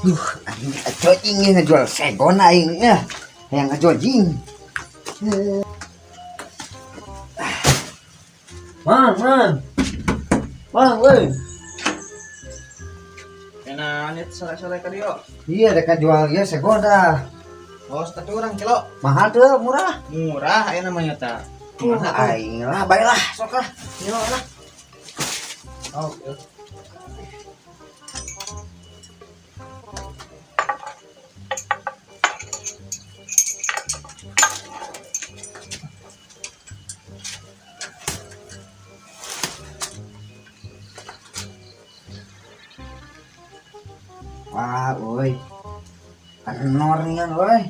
Duh, aing ngajojing ieu ngajual segon aing ya. Hayang ngajojing. Mang, mang. Mang, euy. Enak itu sore-sore ka dieu. Iya, rek jual ieu segon dah. Oh, satu orang kilo. Mahal tuh, murah. Murah aya namanya ta. Murah aing lah, baiklah, sok lah. Ieu lah. Oh, oke. Wah, euy. Kenor nian euy.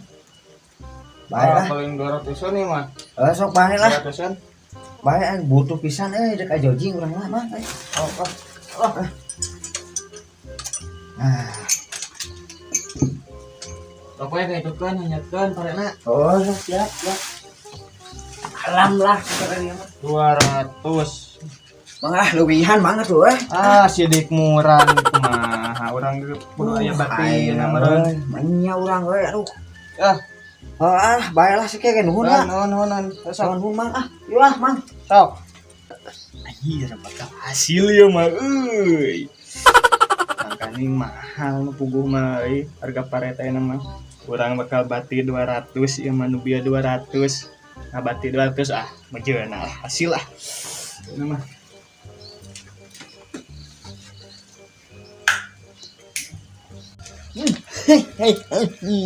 Baiklah. Ah, paling 200-an nih mah. Eh, sok bae lah. 200-an. Bae aing butuh pisan euy rek ngajojing urang mah, Mang. Euy. Oh, oh. Oh. Ah, Pokoknya kayak itu kan, hanyatkeun parena. oh, siap, siap. Alam lah kata dia mah. 200. Mang ah, leuwihan banget tuh eh. Ah, sidik murah kumaha urang ge kudu aya batin meureun. Manya urang euy, aduh. Ah, Oh, ah, bae lah sih kayak nuhun lah. nuhun nuhun. Sok. Nuhun Mang ah. Yuk ah, Mang. Sok. Anjir, bakal hasil ya mah euy. Makanya mahal nu puguh mah euy, harga pare teh mah. Urang bakal bati 200 ieu mah nu bieu 200. Nah, bati 200 ah, mejeuna lah hasil lah. Ieu mah.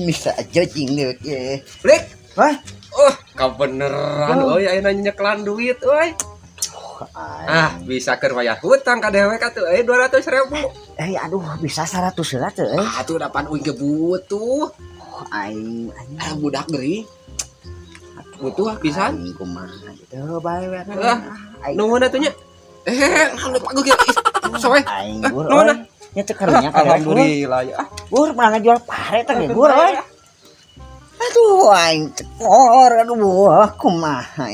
Bisa jojing deh. Ya. Lik, Hah? oh, kabeneran Oh. euy ayeuna nyeklan duit euy. Ah, bisa keur bayar hutang ka dewek atuh euy 200.000. Eh, aduh, bisa 100 lah tuh. Eh. Ah, tuh dapan uing ge butuh. Oh, aing, aing. Ah, budak geuring. Butuh pisan. Aing kumaha gitu, bae we. Ah, Aing. Nuhun atuh nya. Eh, nu paguh ge. Soe. Aing Ah, gur. nuhun euy. Nya teu karunya ka dewek, gur. Alhamdulillah ya. Ah, Gur malah ngajual pare teh gur euy. Aduh, aing tekor, aduh, kumaha.